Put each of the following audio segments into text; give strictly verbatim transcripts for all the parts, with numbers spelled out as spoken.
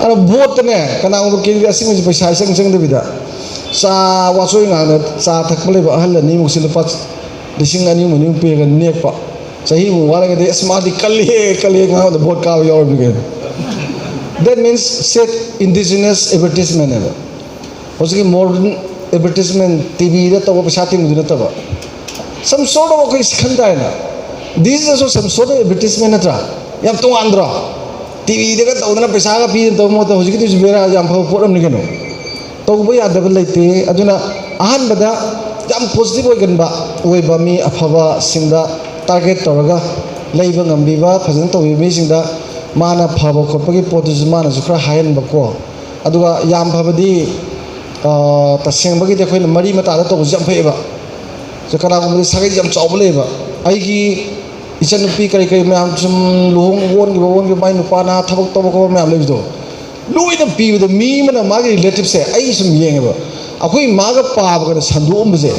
ꯑꯗꯣ ꯚꯣꯠꯇꯅꯦ, ꯀꯅꯥꯒꯨꯝꯕ ꯀꯦꯟꯗꯤꯗꯦꯠ ꯑꯁꯤꯡꯕꯁꯤ ꯄꯩꯁꯥ ꯏꯆꯪ ꯆꯪꯗꯕꯤꯗ, ꯆꯥ, ꯋꯥꯆꯣꯏ ꯉꯥꯡꯅ ꯆꯥ ꯊꯛꯄ ꯂꯩꯕ ꯑꯍꯜ ꯑꯅꯤꯃꯨꯛꯁꯤ ꯂꯨꯄꯥ ꯂꯤꯁꯤꯡ ꯑꯅꯤ ꯑꯅꯤꯃꯨꯛ ꯄꯤꯔꯒ ꯅꯦꯛꯄ, ꯆꯍꯤꯃꯨꯛ ꯋꯥꯠꯂꯒꯗꯤ "ꯑꯁ, ꯃꯥꯗꯤ ꯀꯜꯂꯤꯍꯦ, ꯀꯜꯂꯤꯍꯦ" ꯉꯥꯡꯕꯗ ꯚꯣꯠ ꯀꯥꯕ ꯌꯥꯎꯔꯕꯅꯤ ꯀꯩꯅꯣ꯫ That means set indigenous advertisement ꯍꯥꯏꯕ꯫ ꯍꯧꯖꯤꯛꯀꯤ modern advertisement, ꯇꯤ ꯚꯤꯗ ꯇꯧꯕ ꯄꯩꯁꯥ ꯇꯤꯡꯕꯗꯨ ꯅꯠꯇꯕ, some sort of ꯑꯩꯈꯣꯏ ꯁꯤꯈꯟ ꯇꯥꯏꯅ, this is also some sort of advertisement ꯅꯠꯇ꯭ꯔꯥ? ꯌꯥꯝ ꯇꯣꯉꯥꯟꯗ꯭ꯔꯣ? ꯇꯤ ꯚꯤꯗꯒ ꯇꯧꯗꯅ ꯄꯩꯁꯥꯒ ꯄꯤꯗꯅ ꯇꯧꯕ ꯃꯍꯨꯠꯇ ꯍꯧꯖꯤꯛꯀꯤꯗꯨꯁꯨ ꯕꯦꯔꯥ ꯌꯥꯝ ꯐꯕ ꯄꯣꯠ ꯑꯃꯅꯤ ꯀꯩꯅꯣ꯫ ꯇꯧꯕ ꯌꯥꯗꯕ ꯂꯩꯇꯦ꯫ ꯑꯗꯨꯅ ꯑꯍꯥꯟꯕꯗ ꯌꯥꯝ positive ꯑꯣꯏꯒꯟꯕ, ꯑꯣꯏꯕ ꯃꯤ ꯑꯐꯕꯁꯤꯡꯗ target ꯇꯧꯔꯒ ꯂꯩꯕ ꯉꯝꯕꯤꯕ, ꯐꯖꯅ ꯇꯧꯕꯤꯕ ꯃꯤꯁꯤꯡꯗ ꯃꯥꯅ ꯐꯕ ꯈꯣꯠꯄꯒꯤ ꯄꯣꯠꯇꯨꯁꯨ ꯃꯥꯅꯁꯨ ꯈꯔ ꯍꯥꯏꯍꯟꯕꯀꯣ꯫ ꯑꯗꯨꯒ ꯌꯥꯝ ꯐꯕꯗꯤ, ꯑ, ꯇꯁꯦꯡꯕꯒꯤꯗꯤ ꯑꯩꯈꯣꯏꯅ ꯃꯔꯤ ꯃꯇꯥꯗ ꯇꯧꯕꯁꯨ ꯌꯥꯝ ꯐꯩꯌꯦꯕ꯫ ꯁꯦ, ꯀꯅꯥꯒꯨꯝꯕꯗꯤ ꯁꯥꯒꯩꯁꯦ ꯌꯥꯝ ꯆꯥꯎꯕ ꯂꯩꯌꯦꯕ꯫ ꯑꯩꯒꯤ ꯏꯆꯟꯅꯨꯄꯤ ꯀꯔꯤ ꯀꯔꯤ ꯃꯌꯥꯝ ꯁꯨꯝ ꯂꯨꯍꯣꯡ ꯑꯣꯟꯈꯤꯕ, ꯑꯣꯟꯈꯤꯕ, ꯃꯥꯏ ꯅꯨꯄꯥꯅ ꯊꯕꯛ ꯇꯧꯕ ꯈꯣꯠꯄ ꯃꯌꯥꯝ ꯂꯩꯕꯗꯣ, ꯂꯣꯏꯅ ꯄꯤꯕꯗ ꯃꯤ ꯑꯃꯅ ꯃꯥꯒꯤ relative ꯁꯦ ꯑꯩ ꯁꯨꯝ ꯌꯦꯡꯉꯦꯕ, ꯑꯩꯈꯣꯏ ꯃꯥꯒ ꯄꯥꯕꯒꯅ ꯁꯟꯗꯣꯛꯑꯝꯕꯁꯦ,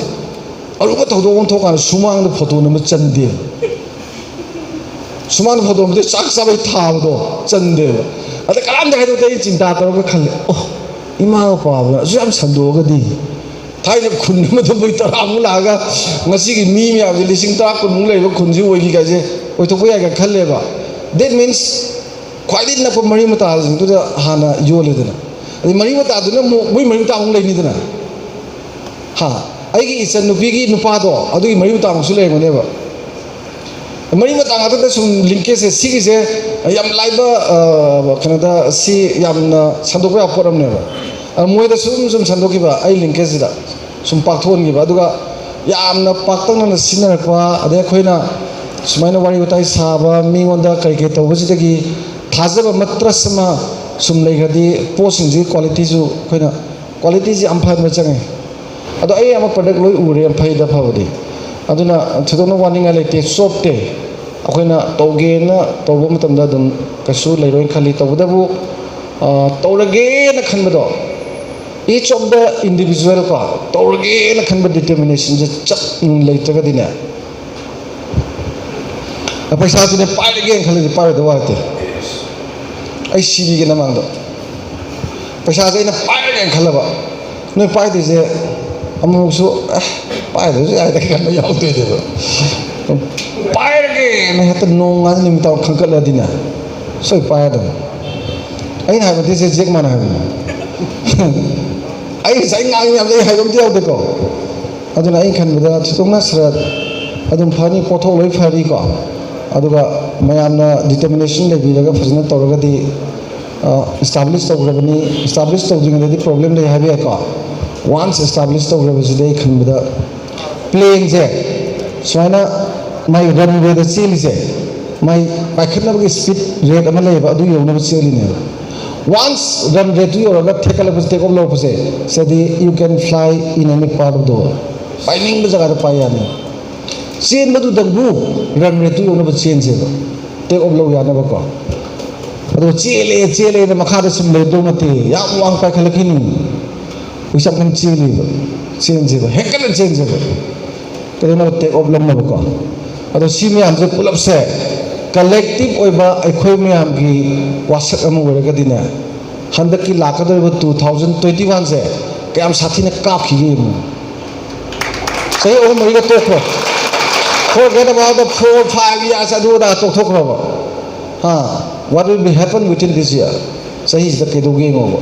ꯑꯔꯨꯕ ꯊꯧꯗꯣꯛ ꯑꯃ ꯊꯣꯛꯀꯥꯟꯗ ꯁꯨꯃꯥꯡꯗ ꯐꯣꯇꯣ ꯅꯝꯕ ꯆꯟꯗꯦ꯫ ꯁꯨꯃꯥꯡꯗ ꯐꯣꯇꯣ ꯅꯝꯕꯗ ꯆꯥꯛ ꯆꯥꯕꯩ ꯊꯥꯕꯗꯣ ꯆꯟꯗꯦꯕ꯫ ꯑꯗ ꯀꯅꯥꯝꯇ ꯍꯥꯏꯗꯣꯛꯇꯦ꯫ ꯑꯩ ꯆꯤꯟꯇꯥ ꯇꯧꯔꯒ ꯈꯜꯂꯦ, "ꯑꯣ, ꯏꯃꯥꯒ ꯄꯥꯕꯒ ꯑꯁꯨꯛ ꯌꯥꯝ ꯁꯟꯗꯣꯛꯑꯒꯗꯤ?" ꯊꯥꯏꯅ ꯈꯨꯟ ꯑꯃꯗ ꯃꯣꯏ ꯇꯔꯥꯃꯨꯛ ꯂꯥꯛꯑꯒ ꯉꯁꯤꯒꯤ ꯃꯤ ꯃꯌꯥꯝꯁꯦ ꯂꯤꯁꯤꯡ ꯇꯔꯥ, ꯀꯨꯟꯃꯨꯛ ꯂꯩꯕ ꯈꯨꯟꯁꯤ ꯑꯣꯏꯈꯤ ꯀꯥꯏꯁꯦ ꯑꯣꯏꯊꯣꯛꯄ ꯌꯥꯏ ꯀꯥꯏꯅ ꯈꯜꯂꯦꯕ꯫ That means ꯈ꯭ꯋꯥꯏꯗꯒꯤ ꯅꯛꯄ ꯃꯔꯤ ꯃꯇꯥꯁꯤꯡꯗꯨꯗ ꯍꯥꯟꯅ ꯌꯣꯜꯂꯦꯗꯅ꯫ ꯑꯗꯩ ꯃꯔꯤ ꯃꯇꯥꯗꯨꯅ ꯑꯃꯨꯛ ꯃꯣꯏ ꯃꯔꯤ ꯃꯇꯥ ꯑꯃꯨꯛ ꯂꯩꯅꯤꯗꯅ꯫ ꯍꯥ? ꯑꯩꯒꯤ ꯏꯆꯟ ꯅꯨꯄꯤꯒꯤ ꯅꯨꯄꯥꯗꯣ ꯑꯗꯨꯒꯤ ꯃꯔꯤ ꯃꯇꯥꯃꯨꯛꯁꯨ ꯂꯩꯔꯝꯒꯅꯦꯕ꯫ ꯃꯔꯤ ꯃꯇꯥ ꯉꯥꯛꯇꯗ ꯁꯨꯝ linkage ꯁꯦ, ꯁꯤꯒꯤꯁꯦ ꯌꯥꯝ ꯂꯥꯏꯕ, ꯑ, ꯀꯩꯅꯣꯗ ꯁꯤ ꯌꯥꯝꯅ ꯁꯟꯗꯣꯛꯄ ꯌꯥꯕ ꯄꯣꯠ ꯑꯃꯅꯦꯕ꯫ ꯑ, ꯃꯣꯏꯗ ꯁꯨꯝ ꯁꯨꯝ ꯁꯟꯗꯣꯛꯈꯤꯕ ꯑꯩ linkage ꯁꯤꯗ ꯁꯨꯝ ꯄꯥꯛꯊꯣꯛꯍꯟꯈꯤꯕ꯫ ꯑꯗꯨꯒ ꯌꯥꯝꯅ ꯄꯥꯛꯇꯛꯅꯅ ꯁꯤꯖꯤꯟꯅꯔꯛꯄ, ꯑꯗꯩ ꯑꯩꯈꯣꯏꯅ ꯁꯨꯃꯥꯏꯅ ꯋꯥꯔꯤ ꯋꯥꯇꯥꯏ ꯁꯥꯕ, ꯃꯤꯉꯣꯟꯗ ꯀꯔꯤ ꯀꯔꯤ ꯇꯧꯕꯁꯤꯗꯒꯤ ꯊꯥꯖꯕ ꯃꯇ꯭ꯔꯁ ꯑꯃ ꯁꯨꯝ ꯂꯩꯈ꯭ꯔꯗꯤ ꯄꯣꯠꯁꯤꯡꯁꯤꯒꯤ quality ꯁꯨ ꯑꯩꯈꯣꯏꯅ quality ꯁꯤ ꯌꯥꯝ ꯐꯍꯟꯕ ꯆꯪꯉꯤ꯫ ꯑꯗꯣ ꯑꯩ ꯑꯃ product ꯂꯣꯏ ꯎꯔꯦ, ꯌꯥꯝ ꯐꯩꯗ ꯐꯕꯗꯤ꯫ ꯑꯗꯨꯅ ꯊꯣꯏꯗꯣꯛꯅ ꯋꯥꯅꯤꯡꯉꯥꯏ ꯂꯩꯇꯦ, ꯆꯣꯞꯇꯦ꯫ ꯑꯩꯈꯣꯏꯅ ꯇꯧꯒꯦꯅ ꯇꯧꯕ ꯃꯇꯝꯗ ꯑꯗꯨꯝ ꯀꯩꯁꯨ ꯂꯩꯔꯣꯏꯅ ꯈꯜꯂꯤ꯫ ꯇꯧꯕꯇꯕꯨ, ꯑ, ꯇꯧꯔꯒꯦꯅ ꯈꯟꯕꯗꯣ, each of the individual ꯀꯣ, ꯇꯧꯔꯒꯦꯅ ꯈꯟꯕ determination ꯁꯦ ꯆꯞ ꯂꯩꯇ꯭ꯔꯒꯗꯤꯅꯦ, ꯄꯩꯁꯥꯁꯤꯅꯦ ꯄꯥꯏꯔꯒꯦꯅ ꯈꯜꯂꯗꯤ ꯄꯥꯏꯔꯣꯏꯗꯧ ꯋꯥ ꯅꯠꯇꯦ꯫ ꯑꯩ ꯁꯤꯕꯤꯒꯦ ꯅꯃꯥꯡꯗ꯫ ꯄꯩꯁꯥꯁꯦ ꯑꯩꯅ ꯄꯥꯏꯔꯒꯦꯅ ꯈꯜꯂꯕ꯫ ꯅꯣꯏ ꯄꯥꯏꯗꯣꯏꯁꯦ ꯑꯃꯨꯛꯁꯨ "ꯑꯦ, ꯄꯥꯏꯗ꯭ꯔꯁꯨ ꯌꯥꯏꯗ" ꯈꯟꯕ ꯌꯥꯎꯗꯣꯏꯅꯦꯕ꯫ ꯄꯥꯏꯔꯒꯦꯅ ꯍꯦꯛꯇ ꯅꯣꯡꯉꯥꯟ ꯅꯨꯃꯤꯠ ꯇꯥꯕ ꯈꯟꯀꯠꯂꯗꯤꯅꯦ, ꯁꯣꯏ ꯄꯥꯏꯔꯗꯕꯅꯤ꯫ ꯑꯩꯅ ꯍꯥꯏꯕ ꯅꯠꯇꯦ, ꯁꯦ ꯖꯦꯛ ꯃꯥꯅ ꯍꯥꯏꯕꯅꯤ꯫ ꯑꯩ ꯉꯁꯥꯏ ꯉꯥꯡꯉꯤ ꯃꯌꯥꯝꯁꯦ ꯑꯩ ꯍꯥꯏꯕ ꯑꯝꯇ ꯌꯥꯎꯗꯦꯀꯣ꯫ ꯑꯗꯨꯅ ꯑꯩꯅ ꯈꯟꯕꯗ ꯊꯣꯏꯗꯣꯛꯅ ꯁꯔꯠ ꯑꯗꯨꯝ ꯐꯅꯤ, ꯄꯣꯠꯊꯣꯛ ꯂꯣꯏ ꯐꯔꯤꯀꯣ꯫ ꯑꯗꯨꯒ ꯃꯌꯥꯝꯅ determination ꯂꯩꯕꯤꯔꯒ ꯐꯖꯅ ꯇꯧꯔꯒꯗꯤ, ꯑ, establish ꯇꯧꯈ꯭ꯔꯕꯅꯤ꯫ Establish ꯇꯧꯗ꯭ꯔꯤꯉꯩꯗꯗꯤ problem ꯂꯩ ꯍꯥꯏꯕ ꯌꯥꯏꯀꯣ꯫ Once establish ꯇꯧꯈ꯭ꯔꯕꯁꯤꯗꯤ ꯑꯩ ꯈꯟꯕꯗ planeꯁꯦ ꯁꯨꯃꯥꯏꯅ ꯃꯥꯏ runwayꯗ ꯆꯦꯜꯂꯤꯁꯦ, ꯃꯥꯏ ꯄꯥꯏꯈꯠꯅꯕꯒꯤ speed rate ꯑꯃ ꯂꯩꯌꯦꯕ, ꯑꯗꯨ ꯌꯧꯅꯕ ꯆꯦꯜꯂꯤꯅꯦꯕ꯫ Once run rateꯇꯨ ꯌꯧꯔꯒ ꯊꯦꯛꯀꯠꯂꯛꯄꯁꯦ, take off ꯂꯧꯔꯛꯄꯁꯦ, CD you can fly in any part of the world꯫ ꯄꯥꯏꯅꯤꯡꯕ ꯖꯒꯥꯗ ꯄꯥꯏ ꯌꯥꯅꯤ꯫ ꯆꯦꯟꯕꯗꯨꯗꯪꯕꯨ run rateꯇꯨ ꯌꯧꯅꯕ ꯆꯦꯟꯁꯦꯕ, take off ꯂꯧ ꯌꯥꯅꯕꯀꯣ꯫ ꯑꯗꯣ ꯆꯦꯜꯂꯦ, ꯆꯦꯜꯂꯦꯅ ꯃꯈꯥꯗ ꯁꯨꯝ ꯂꯩꯗꯧ ꯅꯠꯇꯦ, ꯌꯥꯝ ꯋꯥꯡ ꯄꯥꯏꯈꯠꯂꯛꯈꯤꯅꯤ꯫ ꯍꯧꯖꯤꯛ ꯌꯥꯝ ꯀꯟꯅ ꯆꯦꯜꯂꯤꯕ, ꯆꯦꯟꯁꯦꯕ, ꯍꯦꯟꯀꯠꯅ ꯆꯦꯟꯁꯦꯕ꯫ ꯀꯩꯗꯧꯅꯕ? Take off ꯂꯧꯅꯕꯀꯣ꯫ ꯑꯗꯣ ꯁꯤ ꯃꯌꯥꯝꯁꯦ ꯄꯨꯂꯞꯁꯦ collective ꯑꯣꯏꯕ ꯑꯩꯈꯣꯏ ꯃꯌꯥꯝꯒꯤ ꯋꯥꯁꯛ ꯑꯃ ꯑꯣꯏꯔꯒꯗꯤꯅꯦ, ꯍꯟꯗꯛꯀꯤ ꯂꯥꯛꯀꯗꯧꯔꯤꯕ two thousand twenty oneꯁꯦ ꯀꯌꯥꯝ ꯁꯥꯊꯤꯅ ꯀꯥꯞꯈꯤꯒꯦ ꯌꯦꯡꯉꯨ꯫ ꯆꯍꯤ ꯑꯍꯨꯝ ꯃꯔꯤꯒ ꯇꯣꯛꯈ꯭ꯔꯣ꯫ Forget about the four five years, ꯑꯗꯨ ꯑꯗꯥ ꯇꯣꯛꯊꯣꯛꯈ꯭ꯔꯣꯕ꯫ ꯍꯥ? What will be happen within this year? ꯆꯍꯤꯁꯤꯗ ꯀꯩꯗꯧꯒꯦ ꯌꯦꯡꯉꯣꯕ꯫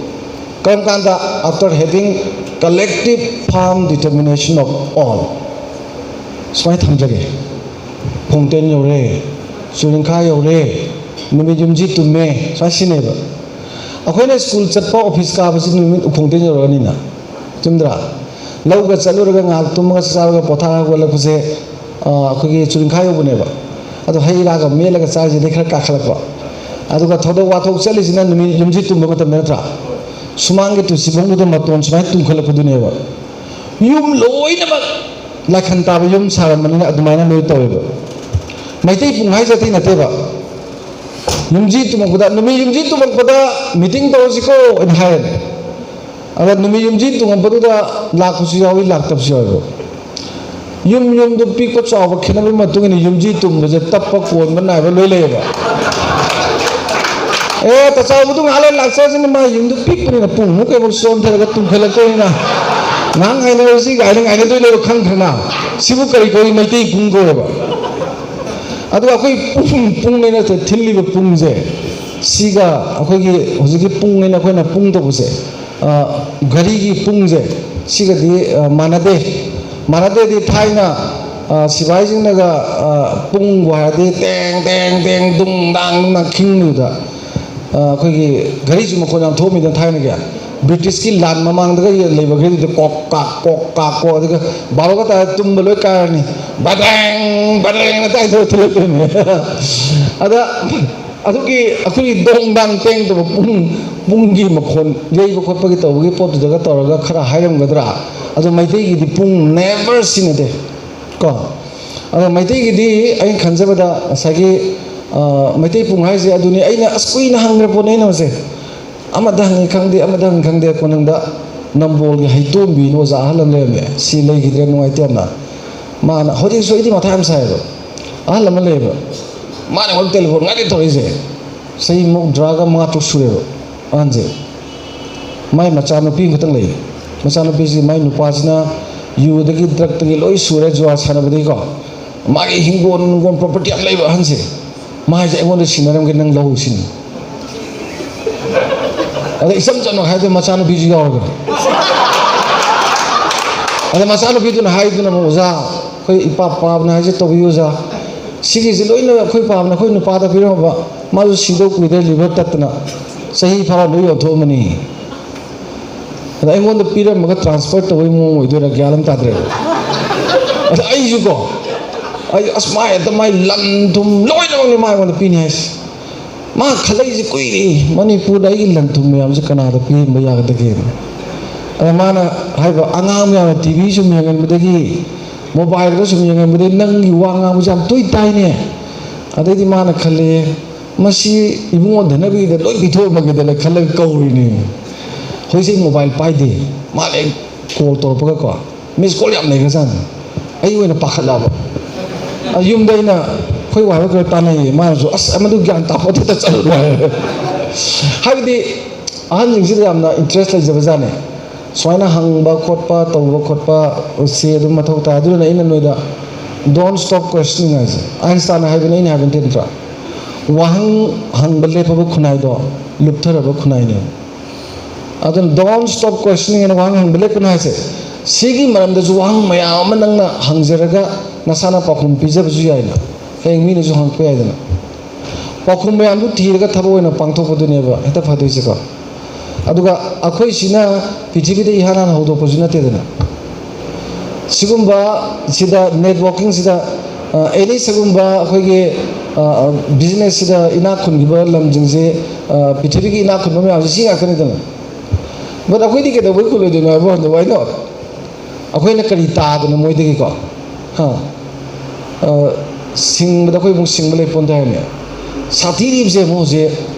ꯀꯔꯝ ꯀꯥꯟꯗ? After having collective firm determination of all꯫ ꯁꯨꯃꯥꯏꯅ ꯊꯝꯖꯒꯦ꯫ ꯐꯣꯡꯇꯦꯟ ꯌꯧꯔꯦ, ꯆꯨꯔꯤꯡꯈꯥ ꯌꯧꯔꯦ, ꯅꯨꯃꯤꯠ ꯌꯨꯝꯁꯤ ꯇꯨꯝꯃꯦ, ꯁꯨꯃꯥꯏꯅ ꯁꯤꯅꯦꯕ꯫ ꯑꯩꯈꯣꯏꯅ ꯁ꯭ꯀꯨꯜ ꯆꯠꯄ, ꯑꯣꯐꯤꯁ ꯀꯥꯕꯁꯤ ꯅꯨꯃꯤꯠ ꯎꯐꯣꯡꯇꯦꯟ ꯌꯧꯔꯛꯑꯅꯤꯅ, ꯆꯨꯝꯗ꯭ꯔꯥ? ꯂꯧꯒ ꯆꯠꯂꯨꯔꯒ ꯉꯥꯏꯍꯥꯛ ꯇꯨꯝꯃꯒ ꯆꯥꯔꯒ ꯄꯣꯊꯥꯔꯒ ꯍꯧꯒꯠꯂꯛꯄꯁꯦ, ꯑ, ꯑꯩꯈꯣꯏꯒꯤ ꯆꯨꯔꯤꯡꯈꯥ ꯌꯧꯕꯅꯦꯕ꯫ ꯑꯗꯣ ꯍꯩ ꯔꯥꯒ ꯃꯦꯠꯂꯒ ꯆꯥꯔꯤꯁꯤꯗꯤ ꯈꯔ ꯀꯥꯈꯠꯂꯛꯄ꯫ ꯑꯗꯨꯒ ꯊꯧꯗꯣꯛ ꯋꯥꯊꯣꯛ ꯆꯠꯂꯤꯁꯤꯅ ꯅꯨꯃꯤꯠ ꯌꯨꯝꯁꯤ ꯇꯨꯝꯕ ꯃꯇꯝꯗ ꯅꯠꯇ꯭ꯔꯥ? ꯁꯨꯃꯥꯡꯒꯤ ꯇꯨꯜꯁꯤꯕꯣꯡꯗꯨꯗ ꯃꯇꯣꯟ ꯁꯨꯃꯥꯏꯅ ꯇꯨꯝꯈꯠꯂꯛꯄꯗꯨꯅꯦꯕ꯫ ꯌꯨꯝ ꯂꯣꯏꯅꯃꯛ ꯂꯥꯏꯈꯟ ꯇꯥꯕ ꯌꯨꯝ ꯁꯥꯔꯝꯕꯅꯤꯅ ꯑꯗꯨꯃꯥꯏꯅ ꯂꯣꯏ ꯇꯧꯋꯦꯕ꯫ ꯃꯩꯇꯩ ꯄꯨꯡ ꯍꯥꯏꯁꯦ ꯑꯇꯩ ꯅꯠꯇꯦꯕ꯫ ꯌꯨꯝꯁꯤ ꯇꯨꯝꯃꯛꯄꯗ, ꯅꯨꯃꯤꯠ ꯌꯨꯝꯁꯤ ꯇꯨꯝꯃꯛꯄꯗ meeting ꯇꯧꯔꯁꯤꯀꯣ ꯍꯥꯏꯅ ꯍꯥꯏꯔꯅꯤ꯫ ꯑꯗ ꯅꯨꯃꯤꯠ ꯌꯨꯝꯁꯤ ꯇꯨꯝꯃꯛꯄꯗꯨꯗ ꯂꯥꯛꯄꯁꯨ ꯌꯥꯎꯏ, ꯂꯥꯛꯇꯕꯁꯨ ꯌꯥꯎꯏꯕ꯫ ꯌꯨꯝ ꯌꯨꯝꯗꯨ ꯄꯤꯛꯄ ꯆꯥꯎꯕ ꯈꯦꯠꯅꯕꯒꯤ ꯃꯇꯨꯡ ꯏꯟꯅ ꯌꯨꯝꯁꯤ ꯇꯨꯝꯕꯁꯦ ꯇꯞꯄ, ꯀꯣꯟꯕ, ꯅꯥꯏꯕ ꯂꯣꯏ ꯂꯩꯌꯦꯕ꯫ ꯑꯦ, ꯇꯆꯥꯎꯕꯗꯨ ꯉꯥꯏꯍꯥꯛ ꯂꯩꯔ ꯂꯥꯛꯆꯔꯁꯅꯤ, ꯃꯥ ꯌꯨꯝꯗꯨ ꯄꯤꯛꯄꯅꯤꯅ ꯄꯨꯡꯃꯨꯛ ꯀꯩꯃꯨꯛ ꯆꯣꯟꯊꯔꯒ ꯇꯨꯝꯈꯠꯂꯛꯇꯣꯏꯅꯤꯅ꯫ ꯉꯥꯏꯍꯥꯛ ꯉꯥꯏꯅꯔꯁꯤ ꯀꯥꯏꯅ ꯉꯥꯏꯅꯗꯣꯏ ꯂꯩꯕ ꯈꯪꯗ꯭ꯔꯦꯅ꯫ ꯁꯤꯕꯨ ꯀꯔꯤ ꯀꯧꯏ? ꯃꯩꯇꯩ ꯄꯨꯡ ꯀꯧꯋꯦꯕ꯫ ꯑꯗꯨꯒ ꯑꯩꯈꯣꯏ ꯄꯨꯡ, ꯄꯨꯡ ꯍꯥꯏꯅ ꯊꯤꯜꯂꯤꯕ ꯄꯨꯡꯁꯦ, ꯁꯤꯒ ꯑꯩꯈꯣꯏꯒꯤ ꯍꯧꯖꯤꯛꯀꯤ ꯄꯨꯡ ꯍꯥꯏꯅ ꯑꯩꯈꯣꯏꯅ ꯄꯨꯡ ꯇꯧꯕꯁꯦ, ꯑ, ꯘꯔꯤꯒꯤ ꯄꯨꯡꯁꯦ, ꯁꯤꯒꯗꯤ, ꯑ, ꯃꯥꯟꯅꯗꯦ꯫ ꯃꯥꯟꯅꯗꯦꯗꯤ ꯊꯥꯏꯅ, ꯑ, ꯁꯤꯐꯥꯏꯁꯤꯡꯅꯒ, ꯑ, ꯄꯨꯡꯕꯨ ꯍꯥꯏꯔꯗꯤ ꯇꯦꯡ, ꯇꯦꯡ, ꯇꯦꯡ, ꯗꯨꯡ, ꯗꯥꯡ, ꯗꯨꯡ, ꯗꯥꯡ ꯈꯤꯡꯂꯤꯗ, ꯑ, ꯑꯩꯈꯣꯏꯒꯤ ꯘꯔꯤꯁꯨ ꯃꯈꯣꯟ ꯌꯥꯝ ꯊꯣꯛꯑꯝꯃꯤꯗꯅ ꯊꯥꯏꯅꯒꯤ꯫ ꯕ꯭ꯔꯤꯇꯤꯁꯀꯤ ꯂꯥꯟ ꯃꯃꯥꯡꯗꯒ ꯂꯩꯕ ꯘꯔꯤꯗꯨ ꯀꯣꯛ ꯀꯥꯛ, ꯀꯣꯛ ꯀꯥꯛ, ꯀꯣꯛ, ꯑꯗꯨꯒ ꯕꯥꯔꯣꯒ ꯇꯥꯔ ꯇꯨꯝꯕ ꯂꯣꯏ ꯀꯥꯏꯔꯅꯤ꯫ ꯕꯗꯦꯡ, ꯕꯗꯦꯡ ꯑꯗꯥꯏꯗ ꯊꯣꯛꯂꯛꯇꯣꯏꯅꯦ꯫ ꯑꯗ ꯑꯗꯨꯒꯤ ꯑꯩꯈꯣꯏꯒꯤ ꯗꯣꯡ ꯗꯥꯡ ꯇꯦꯡ ꯇꯧꯕ ꯄꯨꯡ, ꯄꯨꯡꯒꯤ ꯃꯈꯣꯟ ꯌꯩꯕ ꯈꯣꯠꯄꯒꯤ ꯇꯧꯕꯒꯤ ꯄꯣꯠꯇꯨꯗꯒ ꯇꯧꯔꯒ ꯈꯔ ꯍꯥꯏꯔꯝꯒꯗ꯭ꯔꯥ? ꯑꯗꯣ ꯃꯩꯇꯩꯒꯤꯗꯤ ꯄꯨꯡ never ꯁꯤꯟꯅꯗꯦ ꯀꯣ꯫ ꯑꯗꯣ ꯃꯩꯇꯩꯒꯤꯗꯤ ꯑꯩꯅ ꯈꯟꯖꯕꯗ ꯉꯁꯥꯏꯒꯤ, ꯑ, ꯃꯩꯇꯩ ꯄꯨꯡ ꯍꯥꯏꯁꯦ ꯑꯗꯨꯅꯤ꯫ ꯑꯩꯅ ꯑꯁ ꯀꯨꯏꯅ ꯍꯪꯈ꯭ꯔ ꯄꯣꯠꯅꯤ ꯑꯩꯅ ꯃꯁꯦ꯫ ꯑꯃꯗ ꯍꯪꯉꯤ ꯈꯪꯗꯦ, ꯑꯃꯗ ꯍꯪꯉꯤ ꯈꯪꯗꯦ, ꯀꯣꯟꯅꯪꯗ ꯅꯝꯕꯣꯜꯒꯤ ꯍꯩꯇꯣꯝꯕꯤꯅ ꯑꯣꯖꯥ ꯑꯍꯜ ꯑꯃ ꯂꯩꯔꯝꯃꯦ꯫ ꯁꯤ ꯂꯩꯈꯤꯗ꯭ꯔꯦ, ꯅꯨꯡꯉꯥꯏꯇꯦ ꯌꯥꯝꯅ꯫ ꯃꯥꯅ ꯍꯧꯖꯤꯛꯁꯨ ꯑꯩꯗꯤ ꯃꯊꯥ ꯌꯥꯝ ꯁꯥꯏꯌꯦꯕ꯫ ꯑꯍꯜ ꯑꯃ ꯂꯩꯌꯦꯕ, ꯃꯥꯅ ꯑꯩꯉꯣꯟꯗ ꯇꯦꯂꯤꯐꯣꯟ ꯉꯥꯏꯗ ꯇꯧꯔꯛꯏꯁꯦ꯫ ꯆꯍꯤ ꯃꯧꯗ꯭ꯔꯥꯒ ꯃꯉꯥ ꯇꯔꯨꯛ ꯁꯨꯔꯦꯕ ꯑꯍꯟꯁꯦ꯫ ꯃꯥꯏ ꯃꯆꯥꯅꯨꯄꯤ ꯑꯃꯈꯛꯇꯪ ꯂꯩ꯫ ꯃꯆꯥꯅꯨꯄꯤꯁꯤ ꯃꯥꯏ ꯅꯨꯄꯥꯁꯤꯅ ꯌꯨꯗꯒꯤ ꯗ꯭ꯔꯛꯇꯒꯤ ꯂꯣꯏ ꯁꯨꯔꯦ, ꯖꯨꯋꯥ ꯁꯥꯟꯅꯕꯗꯒꯤꯀꯣ꯫ ꯃꯥꯒꯤ ꯍꯤꯡꯒꯣꯜ, ꯅꯨꯡꯒꯣꯜ, ꯄ꯭ꯔꯣꯄꯔꯇꯤ ꯌꯥꯝ ꯂꯩꯕ ꯑꯍꯟꯁꯦ꯫ ꯃꯥ ꯍꯥꯏꯁꯦ, "ꯑꯩꯉꯣꯟꯗ ꯁꯤꯟꯅꯔꯝꯒꯦ, ꯅꯪ ꯂꯧꯍꯧ ꯁꯤꯅꯤ"꯫ ꯑꯗ ꯏꯆꯝ ꯆꯝꯅ ꯍꯥꯏꯗꯣꯏ, ꯃꯆꯥꯅꯨꯄꯤꯁꯨ ꯌꯥꯎꯔꯒ꯫ ꯑꯗ ꯃꯆꯥꯅꯨꯄꯤꯗꯨꯅ ꯍꯥꯏꯗꯨꯅ ꯑꯃꯨꯛ, "ꯑꯣꯖꯥ, ꯑꯩꯈꯣꯏ ꯏꯄꯥ ꯄꯥꯕꯅ ꯍꯥꯏꯁꯦ ꯇꯧꯕꯤꯌꯨ ꯑꯣꯖꯥ꯫ ꯁꯤꯒꯤꯁꯤ ꯂꯣꯏꯅ ꯑꯩꯈꯣꯏ ꯄꯥꯕꯅ ꯑꯩꯈꯣꯏ ꯅꯨꯄꯥꯗ ꯄꯤꯔꯝꯃꯕ, ꯃꯥꯁꯨ ꯁꯤꯗꯧ ꯀꯨꯏꯗ꯭ꯔꯦ, ꯂꯤꯚꯔ ꯇꯠꯇꯅ ꯆꯍꯤ ꯐꯥꯔ ꯂꯣꯏ ꯌꯣꯟꯊꯣꯛꯑꯝꯃꯅꯤ"꯫ ꯑꯗ ꯑꯩꯉꯣꯟꯗ ꯄꯤꯔꯝꯃꯒ ꯇ꯭ꯔꯥꯟꯁꯐꯔ ꯇꯧꯕꯩ ꯃꯑꯣꯡ ꯑꯣꯏꯗꯣꯏꯔꯥ ꯒ꯭ꯌꯥꯟ ꯑꯃ ꯇꯥꯗ꯭ꯔꯦꯕ꯫ ꯑꯗ ꯑꯩꯁꯨꯀꯣ, ꯑꯩ ꯑꯁ ꯃꯥ ꯍꯦꯛꯇ ꯃꯥꯏ ꯂꯟ ꯊꯨꯝ ꯂꯣꯏꯅꯃꯛꯅꯤ ꯃꯥ ꯑꯩꯉꯣꯟꯗ ꯄꯤꯅꯤ ꯍꯥꯏꯁꯦ꯫ ꯃꯥ ꯈꯜꯂꯛꯏꯁꯦ ꯀꯨꯏꯔꯦ, ꯃꯅꯤꯄꯨꯔꯗ ꯑꯩꯒꯤ ꯂꯟ ꯊꯨꯝ ꯃꯌꯥꯝꯁꯦ ꯀꯅꯥꯗ ꯄꯤꯍꯟꯕ ꯌꯥꯒꯗꯒꯦꯅ꯫ ꯑꯗ ꯃꯥꯅ ꯍꯥꯏꯕ, "ꯑꯉꯥꯡ ꯃꯌꯥꯝꯅ ꯇꯤ ꯚꯤ ꯁꯨꯝ ꯌꯦꯡꯍꯟꯕꯗꯒꯤ, ꯃꯣꯕꯥꯏꯜꯗ ꯁꯨꯝ ꯌꯦꯡꯍꯟꯕꯗꯒꯤ ꯅꯪꯒꯤ ꯋꯥ ꯉꯥꯡꯕꯁꯦ ꯌꯥꯝ ꯇꯣꯏ ꯇꯥꯏꯅꯦ"꯫ ꯑꯗꯩꯗꯤ ꯃꯥꯅ ꯈꯜꯂꯦ, "ꯃꯁꯤ ꯏꯕꯨꯡꯉꯣ ꯙꯅꯕꯤꯗ ꯂꯣꯏ ꯄꯤꯊꯣꯛꯑꯝꯃꯒꯦꯗꯅ" ꯈꯜꯂꯒ ꯀꯧꯔꯤꯅꯦ꯫ ꯍꯧꯖꯤꯛꯁꯦ ꯃꯣꯕꯥꯏꯜ ꯄꯥꯏꯗꯦ꯫ ꯃꯥ ꯂꯩ ꯀꯣꯜ ꯇꯧꯔꯛꯄꯒꯀꯣ, ꯃꯤꯁ ꯀꯣꯜ ꯌꯥꯝ ꯂꯩꯈ꯭ꯔꯖꯥꯠꯅꯤ꯫ ꯑꯩ ꯑꯣꯏꯅ ꯄꯥꯈꯠꯂꯛꯑꯕ꯫ ꯑ, ꯌꯨꯝꯗ ꯑꯩꯅ ꯑꯩꯈꯣꯏ ꯋꯥꯏꯐ ꯈꯔ ꯇꯥꯟꯅꯩꯌꯦ, ꯃꯥꯅꯁꯨ, "ꯑꯁ, ꯃꯗꯨ ꯒ꯭ꯌꯥꯟ ꯇꯥꯄꯣꯠꯇꯦꯗ, ꯆꯠꯂꯨꯅꯨ" ꯍꯥꯏ꯫ ꯍꯥꯏꯕꯗꯤ ꯑꯍꯟꯁꯤꯡꯁꯤꯗ ꯌꯥꯝꯅ ꯏꯟꯇꯔꯦꯁ ꯂꯩꯖꯕꯖꯥꯠꯅꯤ꯫ ꯁꯨꯃꯥꯏꯅ ꯍꯪꯕ ꯈꯣꯠꯄ ꯇꯧꯕ ꯈꯣꯠꯄ ꯁꯤ ꯑꯗꯨꯝ ꯃꯊꯧ ꯇꯥꯏ꯫ ꯑꯗꯨꯅ ꯑꯩꯅ ꯅꯣꯏꯗ don't stop questioning ꯍꯥꯏꯁꯦ ꯑꯥꯏꯟꯁꯇꯥꯏꯟꯅ ꯍꯥꯏꯕꯅꯤ, ꯑꯩꯅ ꯍꯥꯏꯕ ꯅꯠꯇꯦ ꯅꯠꯇ꯭ꯔꯥ? ꯋꯥꯍꯪ ꯍꯪꯕ ꯂꯦꯞꯄꯕ ꯈꯨꯟꯅꯥꯏꯗꯣ ꯂꯨꯞꯊꯔꯕ ꯈꯨꯟꯅꯥꯏꯅꯦ꯫ ꯑꯗꯨꯅ don't stop questioning ꯍꯥꯏꯅ ꯋꯥꯍꯪ ꯍꯪꯕ ꯂꯦꯞꯀꯅꯨ ꯍꯥꯏꯁꯦ꯫ ꯁꯤꯒꯤ ꯃꯔꯝꯗꯁꯨ ꯋꯥꯍꯪ ꯃꯌꯥꯝ ꯑꯃ ꯅꯪꯅ ꯍꯪꯖꯔꯒ ꯅꯁꯥꯅ ꯄꯥꯎꯈꯨꯝ ꯄꯤꯖꯕꯁꯨ ꯌꯥꯏꯅ꯫ ꯍꯌꯦꯡ ꯃꯤꯅꯁꯨ ꯍꯪꯉꯛꯄ ꯌꯥꯏꯗꯅ꯫ ꯄꯥꯎꯈꯨꯝ ꯃꯌꯥꯝꯗꯨ ꯊꯤꯔꯒ ꯊꯕꯛ ꯑꯣꯏꯅ ꯄꯥꯡꯊꯣꯛꯄꯗꯨꯅꯦꯕ ꯍꯦꯛꯇ ꯐꯗꯣꯏꯁꯦꯀꯣ꯫ ꯑꯗꯨꯒ ꯑꯩꯈꯣꯏꯁꯤꯅ ꯄ꯭ꯔꯤꯊꯤꯕꯤꯗ ꯏꯍꯥꯟ ꯍꯥꯟꯅ ꯍꯧꯗꯣꯛꯄꯁꯨ ꯅꯠꯇꯦꯗꯅ꯫ ꯁꯤꯒꯨꯝꯕ ꯁꯤꯗ networking ꯁꯤꯗ, ꯑ, any ꯁꯤꯒꯨꯝꯕ ꯑꯩꯈꯣꯏꯒꯤ, ꯑ, business ꯁꯤꯗ ꯏꯅꯥꯛ ꯈꯨꯟꯈꯤꯕ ꯂꯝꯁꯤꯡꯁꯦ, ꯑ, ꯄ꯭ꯔꯤꯊꯤꯕꯤꯒꯤ ꯏꯅꯥꯛ ꯈꯨꯟꯕ ꯃꯌꯥꯝꯁꯦ ꯁꯤ ꯉꯥꯛꯇꯅꯤꯗꯅ꯫ But ꯑꯩꯈꯣꯏꯗꯤ ꯀꯩꯗꯧꯕꯩ ꯈꯨꯜꯂꯣꯏꯗꯣꯏꯅꯣ ꯍꯥꯏꯕ ꯀꯥꯟꯗ, why not? ꯑꯩꯈꯣꯏꯅ ꯀꯔꯤ ꯇꯥꯗꯅ ꯃꯣꯏꯗꯒꯤꯀꯣ? ꯍꯥ? ꯑ, ꯁꯤꯡꯕꯗ ꯑꯩꯈꯣꯏ ꯑꯃꯨꯛ ꯁꯤꯡꯕ ꯂꯩ ꯄꯣꯟꯗꯦ ꯍꯥꯏꯕꯅꯦ꯫ ꯁꯥꯊꯤꯔꯤꯕꯁꯦ ꯑꯃꯨꯛ ꯍꯧꯖꯤꯛ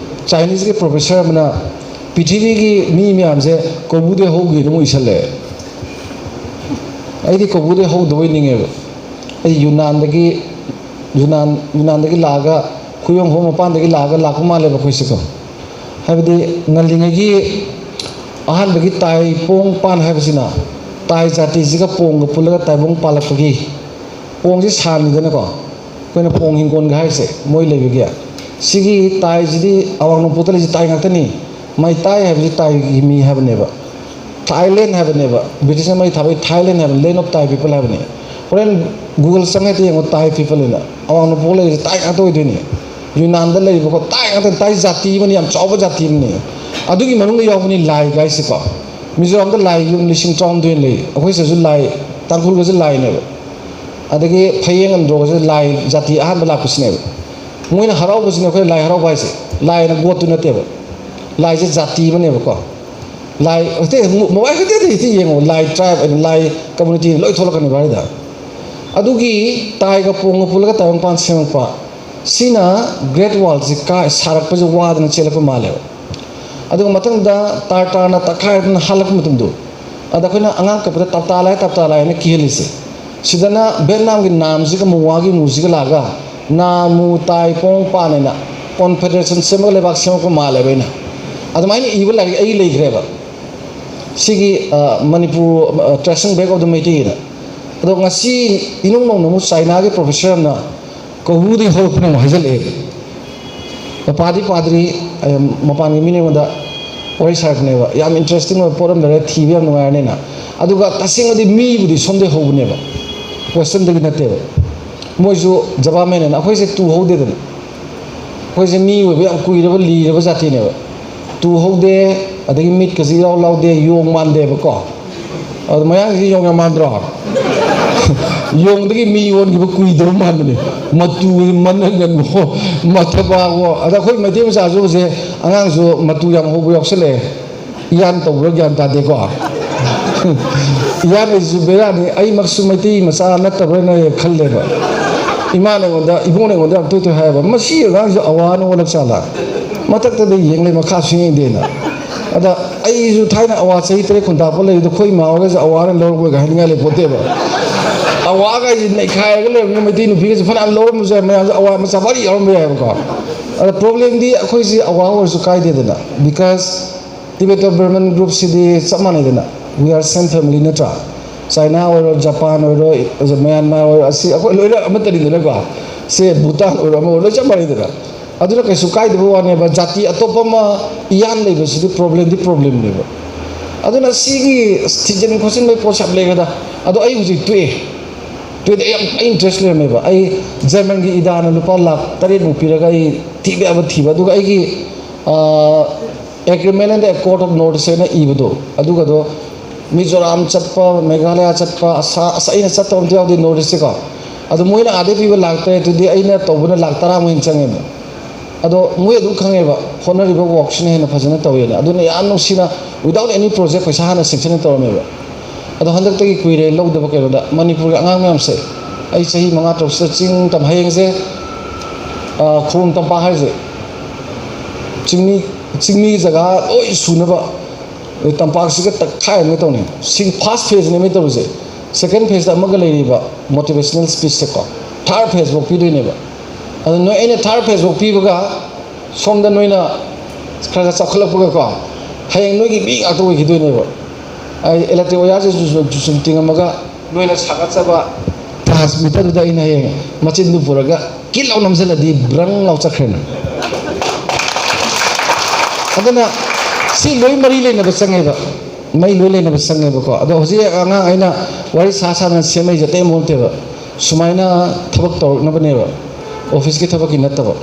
Chinese ꯀꯤ professor ꯑꯃꯅ ꯄ꯭ꯔꯤꯊꯤꯕꯤꯒꯤ ꯃꯤ ꯃꯌꯥꯝꯁꯦ ꯀꯧꯕꯨꯗꯩ ꯍꯧꯈꯤꯅ ꯑꯃꯨꯛ ꯏꯁꯜꯂꯛꯑꯦ꯫ ꯑꯩꯗꯤ ꯀꯧꯕꯨꯗꯩ ꯍꯧꯗꯕ ꯑꯣꯏꯅꯤꯡꯉꯦꯕ꯫ ꯑꯩ ꯌꯨꯅꯥꯟꯗꯒꯤ, ꯌꯨꯅꯥꯟ, ꯌꯨꯅꯥꯟꯗꯒꯤ ꯂꯥꯛꯑꯒ, ꯈꯨꯌꯣꯡ ꯍꯣ ꯃꯄꯥꯟꯗꯒꯤ ꯂꯥꯛꯑꯒ ꯂꯥꯛꯄ ꯃꯥꯜꯂꯦꯕ ꯑꯩꯈꯣꯏꯁꯦꯀꯣ꯫ ꯍꯥꯏꯕꯗꯤ ꯉꯜꯂꯤꯉꯩꯒꯤ ꯑꯍꯥꯟꯕꯒꯤ ꯇꯥꯏ ꯄꯣꯡ ꯄꯥꯟ ꯍꯥꯏꯕꯁꯤꯅ ꯇꯥꯏ ꯖꯥꯇꯤꯁꯤꯒ ꯄꯣꯡꯒ ꯄꯨꯜꯂꯒ ꯇꯥꯏꯕꯣꯡ ꯄꯥꯜꯂꯛꯄꯒꯤ, ꯄꯣꯡꯁꯤ ꯁꯥꯡꯉꯤꯗꯅꯀꯣ, ꯑꯩꯈꯣꯏꯅ ꯄꯣꯡ ꯍꯤꯡꯒꯣꯜꯒ ꯍꯥꯏꯁꯦ ꯃꯣꯏ ꯂꯩꯕꯒꯤ꯫ ꯁꯤꯒꯤ ꯇꯥꯏꯁꯤꯗꯤ ꯑꯋꯥꯡ ꯅꯣꯡꯄꯣꯛꯇ ꯂꯩꯁꯦ ꯇꯥꯏ ꯉꯥꯛꯇꯅꯤ꯫ ꯃꯩꯇꯥꯏ ꯍꯥꯏꯕꯁꯤ ꯇꯥꯏꯒꯤ ꯃꯤ ꯍꯥꯏꯕꯅꯦꯕ꯫ ꯊꯥꯏꯂꯦꯟ ꯍꯥꯏꯕꯅꯦꯕ, ꯕ꯭ꯔꯤꯇꯤꯁꯅ ꯃꯩ ꯊꯥꯕꯩ ꯊꯥꯏꯂꯦꯟ ꯍꯥꯏꯕ, land of Tai people ꯍꯥꯏꯕꯅꯦ꯫ ꯍꯣꯔꯦꯟ Google ꯆꯪꯉ ꯍꯦꯛꯇ ꯌꯦꯡꯉꯣ, Tai people ꯍꯥꯏꯅ꯫ ꯑꯋꯥꯡ ꯅꯣꯡꯄꯣꯛ ꯂꯩꯔꯤꯁꯦ ꯇꯥꯏ ꯉꯥꯛꯇ ꯑꯣꯏꯗꯣꯏꯅꯦ꯫ ꯌꯨꯅꯥꯟꯗ ꯂꯩꯔꯤꯕꯀꯣ ꯇꯥꯏ ꯉꯥꯛꯇ, ꯇꯥꯏ ꯖꯥꯇꯤ ꯑꯃꯅꯤ, ꯌꯥꯝ ꯆꯥꯎꯕ ꯖꯥꯇꯤ ꯑꯃꯅꯤ꯫ ꯑꯗꯨꯒꯤ ꯃꯅꯨꯡꯗ ꯌꯥꯎꯕꯅꯤ ꯂꯥꯏ ꯍꯥꯏꯁꯦꯀꯣ꯫ ꯃꯤꯖꯣꯔꯥꯝꯗ ꯂꯥꯏ ꯌꯨꯝ ꯂꯤꯁꯤꯡ ꯇꯔꯥꯍꯨꯝꯗꯣꯏ ꯂꯩ꯫ ꯑꯩꯈꯣꯏ ꯁꯤꯗꯁꯨ ꯂꯥꯏ, ꯇꯥꯡꯈꯨꯜꯒꯁꯨ ꯂꯥꯏꯅꯦꯕ꯫ ꯑꯗꯒꯤ ꯐꯌꯦꯡ ꯑꯟꯗ꯭ꯔꯣꯒꯁꯨ ꯂꯥꯏ ꯖꯥꯇꯤ ꯑꯍꯥꯟꯕ ꯂꯥꯛꯄꯁꯤꯅꯦꯕ꯫ ꯃꯣꯏꯅ ꯍꯔꯥꯎꯕꯁꯤꯅ ꯑꯩꯈꯣꯏ ꯂꯥꯏ ꯍꯔꯥꯎꯕ ꯍꯥꯏꯁꯦ꯫ ꯂꯥꯏꯅ ꯒꯣꯠꯇꯨ ꯅꯠꯇꯦꯕ꯫ ꯂꯥꯏꯁꯦ ꯖꯥꯇꯤ ꯑꯃꯅꯦꯕꯀꯣ꯫ ꯂꯥꯏ ꯍꯧꯖꯤꯛ ꯃꯣꯕꯥꯏꯜ ꯈꯛꯇꯗ ꯍꯦꯛꯇ ꯌꯦꯡꯉꯣ, ꯂꯥꯏ tribe, ꯂꯥꯏ community ꯂꯣꯏ ꯊꯣꯛꯂꯛꯀꯅꯤ ꯚꯥꯏꯗ꯫ ꯑꯗꯨꯒꯤ ꯇꯥꯏꯒ ꯄꯣꯡꯒ ꯄꯨꯜꯂꯒ ꯇꯥꯏꯕꯪꯄꯥꯟ ꯁꯦꯝꯃꯛꯄ꯫ ꯁꯤꯅ Great Wall ꯁꯤ ꯀꯥ ꯁꯥꯔꯛꯄꯁꯦ ꯋꯥꯗꯅ ꯆꯦꯜꯂꯛꯄ ꯃꯥꯜꯂꯦꯕ꯫ ꯑꯗꯨꯒ ꯃꯊꯪꯗ ꯇꯥꯔ ꯇꯥꯔꯅ ꯇꯛꯈꯥꯏꯗꯅ ꯍꯜꯂꯛꯄ ꯃꯇꯝꯗꯣ, ꯑꯗ ꯑꯩꯈꯣꯏꯅ ꯑꯉꯥꯡ ꯀꯞꯄꯗ "ꯇꯞꯇꯥ ꯂꯥꯏ, ꯇꯞꯇꯥ ꯂꯥꯏ" ꯍꯥꯏꯅ ꯀꯤꯍꯜꯂꯤꯁꯦ꯫ ꯁꯤꯗꯅ ꯚꯦꯠꯅꯥꯝꯒꯤ ꯅꯥꯝꯁꯤꯒ ꯃꯨꯋꯥꯒꯤ ꯃꯨꯁꯤꯒ ꯂꯥꯛꯑꯒ ꯅꯥ ꯃꯨ ꯇꯥꯏ ꯄꯣꯡ ꯄꯥꯟ ꯍꯥꯏꯅ ꯀꯣꯟꯐꯦꯗꯔꯦꯁꯟ ꯁꯦꯝꯃꯒ ꯂꯩꯕꯥꯛ ꯁꯦꯝꯃꯛꯄ ꯃꯥꯜꯂꯦꯕ ꯑꯩꯅ꯫ ꯑꯗꯨꯃꯥꯏꯅ ꯏꯕ ꯂꯥꯏꯔꯤꯛ ꯑꯩ ꯂꯩꯈ꯭ꯔꯦꯕ꯫ ꯁꯤꯒꯤ, ꯑ, ꯃꯅꯤꯄꯨꯔ, ꯑ, Tracing Back of the Meitei ꯍꯥꯏꯅ꯫ ꯑꯗꯣ ꯉꯁꯤ ꯏꯅꯧ ꯅꯧꯅ ꯑꯃꯨꯛ ꯆꯥꯏꯅꯥꯒꯤ ꯄ꯭ꯔꯣꯐꯦꯁꯔ ꯑꯃꯅ ꯀꯧꯕ꯭ꯔꯨꯗꯒꯤ ꯍꯧꯔꯛꯄꯅꯦ ꯑꯃꯨꯛ ꯍꯥꯏꯖꯜꯂꯛꯑꯦ꯫ ꯃꯄꯥꯗꯤ ꯄꯥꯗ꯭ꯔꯤ, ꯑ, ꯃꯄꯥꯟꯒꯤ ꯃꯤꯅ ꯑꯩꯉꯣꯟꯗ ꯋꯥꯔꯤ ꯁꯥꯔꯛꯄꯅꯦꯕ꯫ ꯌꯥꯝ ꯏꯟꯇꯔꯦꯁꯇꯤꯡ ꯑꯣꯏꯕ ꯄꯣꯠ ꯑꯃ ꯂꯩꯔꯦ, ꯊꯤꯕ ꯌꯥꯝ ꯅꯨꯡꯉꯥꯏꯔꯅꯤꯅ꯫ ꯑꯗꯨꯒ ꯇꯁꯦꯡꯅꯗꯤ ꯃꯤꯕꯨꯗꯤ ꯁꯣꯝꯗꯒꯤ ꯍꯧꯕꯅꯦꯕ, ꯋꯦꯁꯇꯔꯟꯗꯒꯤ ꯅꯠꯇꯦꯕ꯫ ꯃꯣꯏꯁꯨ ꯖꯕꯥ ꯃꯦꯟ ꯍꯥꯏꯅ ꯑꯩꯈꯣꯏꯁꯦ ꯇꯨꯍꯧꯗꯦꯗꯅ꯫ ꯑꯩꯈꯣꯏꯁꯦ ꯃꯤ ꯑꯣꯏꯕ ꯌꯥꯝ ꯀꯨꯏꯔꯕ, ꯂꯤꯔꯕ ꯖꯥꯇꯤꯅꯦꯕ꯫ ꯇꯨꯍꯧꯗꯦ, ꯑꯗꯒꯤ ꯃꯤꯠꯀꯁꯤ ꯏꯔꯥꯎ ꯂꯥꯎꯗꯦ, ꯌꯣꯡ ꯃꯥꯟꯗꯦꯕꯀꯣ꯫ ꯑꯗꯣ ꯃꯌꯥꯡꯁꯤ ꯌꯣꯡ ꯌꯥꯝ ꯃꯥꯟꯗ꯭ꯔꯣ? ꯌꯣꯡꯗꯒꯤ ꯃꯤ ꯑꯣꯟꯈꯤꯕ ꯀꯨꯏꯗꯕ ꯃꯥꯟꯕꯅꯦ꯫ ꯃꯇꯨ ꯃꯅꯪꯒꯟꯕꯣ, ꯃꯊꯕꯥꯛꯄꯣ꯫ ꯑꯗ ꯑꯩꯈꯣꯏ ꯃꯩꯇꯩ ꯃꯆꯥꯁꯨ ꯍꯧꯖꯤꯛ ꯑꯉꯥꯡꯁꯨ ꯃꯇꯨ ꯌꯥꯝ ꯍꯧꯕ ꯌꯥꯎꯁꯜꯂꯛꯑꯦ꯫ ꯏꯌꯥꯟ ꯇꯧꯕ꯭ꯔꯥ ꯒ꯭ꯌꯥꯟ ꯇꯥꯗꯦꯀꯣ꯫ ꯏꯌꯥꯟ ꯍꯥꯏꯁꯤꯁꯨ ꯕꯦꯔꯥꯅꯤ꯫ ꯑꯩꯃꯛꯁꯨ ꯃꯩꯇꯩ ꯃꯆꯥ ꯅꯠꯇꯕ꯭ꯔꯥꯅ ꯍꯦꯛ ꯈꯜꯂꯦꯕ꯫ ꯏꯃꯥꯅ ꯑꯩꯉꯣꯟꯗ, ꯏꯕꯨꯡꯅ ꯑꯩꯉꯣꯟꯗ ꯌꯥꯝ ꯇꯣꯏ ꯇꯣꯏ ꯍꯥꯏꯌꯦꯕ, "ꯃꯁꯤ ꯑꯉꯥꯡꯁꯦ ꯑꯋꯥꯅ ꯑꯣꯜꯂꯛ ꯆꯥꯠꯂꯥ? ꯃꯊꯛꯇꯗ ꯌꯦꯡ ꯂꯩ, ꯃꯈꯥ ꯁꯨꯡꯌꯦꯡ ꯌꯦꯡꯗꯦꯅ"꯫ ꯑꯗ ꯑꯩꯁꯨ ꯊꯥꯏꯅ ꯑꯋꯥ ꯆꯍꯤ ꯇꯔꯦꯠ ꯈꯨꯟꯇꯥꯛꯄ ꯂꯩꯔꯤꯗꯣ ꯑꯩꯈꯣꯏ ꯏꯃꯥ ꯍꯣꯏꯒꯁꯦ ꯑꯋꯥꯅ ꯂꯧꯔꯛꯄꯣꯏꯒ ꯍꯥꯏꯅꯤꯡꯉꯥꯏ ꯂꯩꯄꯣꯠꯇꯦꯕ꯫ ꯑꯋꯥꯒ ꯍꯥꯏꯁꯦ ꯅꯩꯈꯥꯏꯔꯒ ꯂꯩꯔꯕꯅꯤꯅ ꯃꯩꯇꯩ ꯅꯨꯄꯤꯒꯁꯦ ꯐꯅꯌꯥꯝ ꯂꯧꯔꯝꯕꯁꯨ ꯌꯥꯏ, ꯃꯌꯥꯝꯁꯦ ꯑꯋꯥ ꯃꯆꯥ ꯃꯔꯤ ꯌꯥꯎꯔꯝꯕ ꯌꯥꯏꯑꯕꯀꯣ꯫ ꯑꯗ ꯄ꯭ꯔꯣꯕ꯭ꯂꯦꯝꯗꯤ ꯑꯩꯈꯣꯏꯁꯦ ꯑꯋꯥ ꯑꯣꯏꯔꯁꯨ ꯀꯥꯏꯗꯦꯗꯅ, because Tibeto Burman group ꯁꯤꯗꯤ ꯆꯞ ꯃꯥꯟꯅꯩꯗꯅ, we are same family ꯅꯠꯇ꯭ꯔꯥ? ꯆꯥꯏꯅꯥ ꯑꯣꯏꯔꯣ, ꯖꯄꯥꯟ ꯑꯣꯏꯔꯣ, ꯃꯌꯥꯟꯃꯥꯔ ꯑꯣꯏꯔꯣ, ꯑꯁꯤ ꯑꯩꯈꯣꯏ ꯂꯣꯏꯅ ꯑꯃꯠꯇꯅꯤꯗꯅꯀꯣ꯫ ꯁꯦ ꯚꯨꯇꯥꯟ ꯑꯣꯏꯔꯣ, ꯑꯃ ꯑꯣꯏꯔꯣ, ꯂꯣꯏ ꯆꯞ ꯃꯥꯟꯅꯩꯗꯅ꯫ ꯑꯗꯨꯅ ꯀꯩꯁꯨ ꯀꯥꯏꯗꯕ ꯋꯥꯅꯦꯕ, ꯖꯥꯇꯤ ꯑꯇꯣꯞꯄ ꯑꯃ ꯏꯌꯥꯟ ꯂꯩꯕꯁꯤꯗꯤ ꯄ꯭ꯔꯣꯕ꯭ꯂꯦꯝꯗꯤ ꯄ꯭ꯔꯣꯕ꯭ꯂꯦꯝꯅꯦꯕ꯫ ꯑꯗꯨꯅ ꯁꯤꯒꯤ ꯊꯤꯖꯤꯟ ꯈꯣꯠꯆꯤꯟꯕꯒꯤ ꯄꯣꯠꯁꯦ ꯌꯥꯝ ꯂꯩꯈ꯭ꯔꯦꯗ꯫ ꯑꯗꯣ ꯑꯩ ꯍꯧꯖꯤꯛ ꯇꯣꯛꯑꯦ꯫ ꯇꯣꯛꯑꯦꯗꯤ ꯑꯩ ꯌꯥꯝ, ꯑꯩ ꯏꯟꯇꯔꯦꯁ ꯂꯩꯔꯝꯃꯦꯕ꯫ ꯑꯩ ꯖꯔꯃꯟꯒꯤ ꯏꯗꯥꯅ ꯂꯨꯄꯥ ꯂꯥꯛ ꯇꯔꯦꯠꯃꯨꯛ ꯄꯤꯔꯒ ꯑꯩ ꯊꯤꯕ ꯌꯥꯕ ꯊꯤꯕ꯫ ꯑꯗꯨꯒ ꯑꯩꯒꯤ, ꯑ, Agreement and Accord of North East ꯍꯥꯏꯅ ꯏꯕꯗꯣ, ꯑꯗꯨꯒꯗꯣ ꯃꯤꯖꯣꯔꯥꯝ ꯆꯠꯄ, ꯃꯦꯘꯥꯂꯌꯥ ꯆꯠꯄ, ꯑꯁꯥ-, ꯑꯁ, ꯑꯩꯅ ꯆꯠꯇꯕ ꯑꯝꯇ ꯌꯥꯎꯗꯦ North East ꯁꯦꯀꯣ꯫ ꯑꯗꯣ ꯃꯣꯏꯅ ꯑꯥꯗꯩ ꯄꯤꯕ ꯂꯥꯛ ꯇꯔꯦꯠꯇꯨꯗꯤ ꯑꯩꯅ ꯇꯧꯕꯅ ꯂꯥꯛ ꯇꯔꯥꯃꯨꯛ ꯍꯦꯟꯅ ꯆꯪꯉꯦꯕ꯫ ꯑꯗꯣ ꯃꯣꯏ ꯑꯗꯨꯝ ꯈꯪꯉꯦꯕ, ꯍꯣꯠꯅꯔꯤꯕ ꯋꯥꯔꯛꯁꯤꯅ ꯍꯦꯟꯅ ꯐꯖꯅ ꯇꯧꯋꯦꯅ꯫ ꯑꯗꯨꯅ ꯌꯥꯝ ꯅꯨꯡꯁꯤꯅ, without any project, ꯄꯩꯁꯥ ꯍꯥꯟꯅ sanction ꯇꯧꯔꯝꯃꯦꯕ꯫ ꯑꯗꯣ ꯍꯟꯗꯛꯇꯒꯤ ꯀꯨꯏꯔꯦ ꯂꯧꯗꯕ꯫ ꯀꯩꯅꯣꯗ, ꯃꯅꯤꯄꯨꯔꯒꯤ ꯑꯉꯥꯡ ꯃꯌꯥꯝꯁꯦ, ꯑꯩ ꯆꯍꯤ ꯃꯉꯥ ꯇꯔꯨꯛꯁꯤꯗ ꯆꯤꯡ ꯇꯝ-, ꯍꯌꯦꯡꯁꯦ, ꯑ, ꯈꯨꯔꯨꯝ ꯇꯝꯄꯥꯛ ꯍꯥꯏꯔꯤꯁꯦ, ꯆꯤꯡꯃꯤ, ꯆꯤꯡꯃꯤ ꯖꯒꯥ ꯂꯣꯏ ꯁꯨꯅꯕ ꯇꯝꯄꯥꯛꯁꯤꯒ ꯇꯛꯈꯥꯏ ꯑꯃ ꯇꯧꯅꯤ꯫ ꯁꯤ first phase ꯅꯦ ꯃꯤ ꯇꯧꯔꯤꯁꯦ꯫ Second phase ꯇ ꯑꯃꯒ ꯂꯩꯔꯤꯕ motivational speech ꯁꯦꯀꯣ, third phase ꯐꯥꯎ ꯄꯤꯗꯣꯏꯅꯦꯕ꯫ ꯑꯗꯣ ꯅꯣꯏ, ꯑꯩꯅ third phase ꯐꯥꯎ ꯄꯤꯕꯒ ꯁꯣꯝꯗ ꯅꯣꯏꯅ ꯈꯔ ꯈꯔ ꯆꯥꯎꯈꯠꯂꯛꯄꯒꯀꯣ, ꯍꯌꯦꯡ ꯅꯣꯏꯒꯤ ꯃꯤ ꯉꯥꯛꯇ ꯑꯣꯏꯈꯤꯗꯣꯏꯅꯦꯕ꯫ ꯑꯩ ꯏꯂꯦꯛꯇ꯭ꯔꯤꯛ ꯋꯥꯌꯔꯁꯦ ꯆꯨꯝ ꯆꯨꯝ ꯆꯨꯝ ꯇꯤꯡꯉꯝꯃꯒ, ꯅꯣꯏꯅ ꯁꯥꯒꯠꯆꯕ transmitterꯗꯨꯗ ꯑꯩꯅ ꯍꯌꯦꯡ ꯃꯆꯤꯟꯗꯨ ꯄꯨꯔꯒ ꯀꯤꯠ ꯂꯥꯎ ꯅꯝꯁꯤꯜꯂꯗꯤ ꯕ꯭ꯔꯪ ꯂꯥꯎ ꯆꯠꯈ꯭ꯔꯦꯅ꯫ ꯑꯗꯨꯅ ꯁꯤ ꯂꯣꯏ ꯃꯔꯤ ꯂꯩꯅꯕ ꯆꯪꯉꯦꯕ, ꯃꯔꯤ ꯂꯣꯏ ꯂꯩꯅꯕ ꯆꯪꯉꯦꯕꯀꯣ꯫ ꯑꯗꯣ ꯍꯧꯖꯤꯛ ꯑꯉꯥꯡ ꯑꯩꯅ ꯋꯥꯔꯤ ꯁꯥ ꯁꯥꯅ ꯁꯦꯝꯃꯛꯏꯁꯦ ꯑꯇꯩ ꯑꯃ ꯅꯠꯇꯦꯕ, ꯁꯨꯃꯥꯏꯅ ꯊꯕꯛ ꯇꯧꯔꯛꯅꯕꯅꯦꯕ, ꯑꯣꯐꯤꯁꯀꯤ ꯊꯕꯛꯀꯤ ꯅꯠꯇꯕ꯫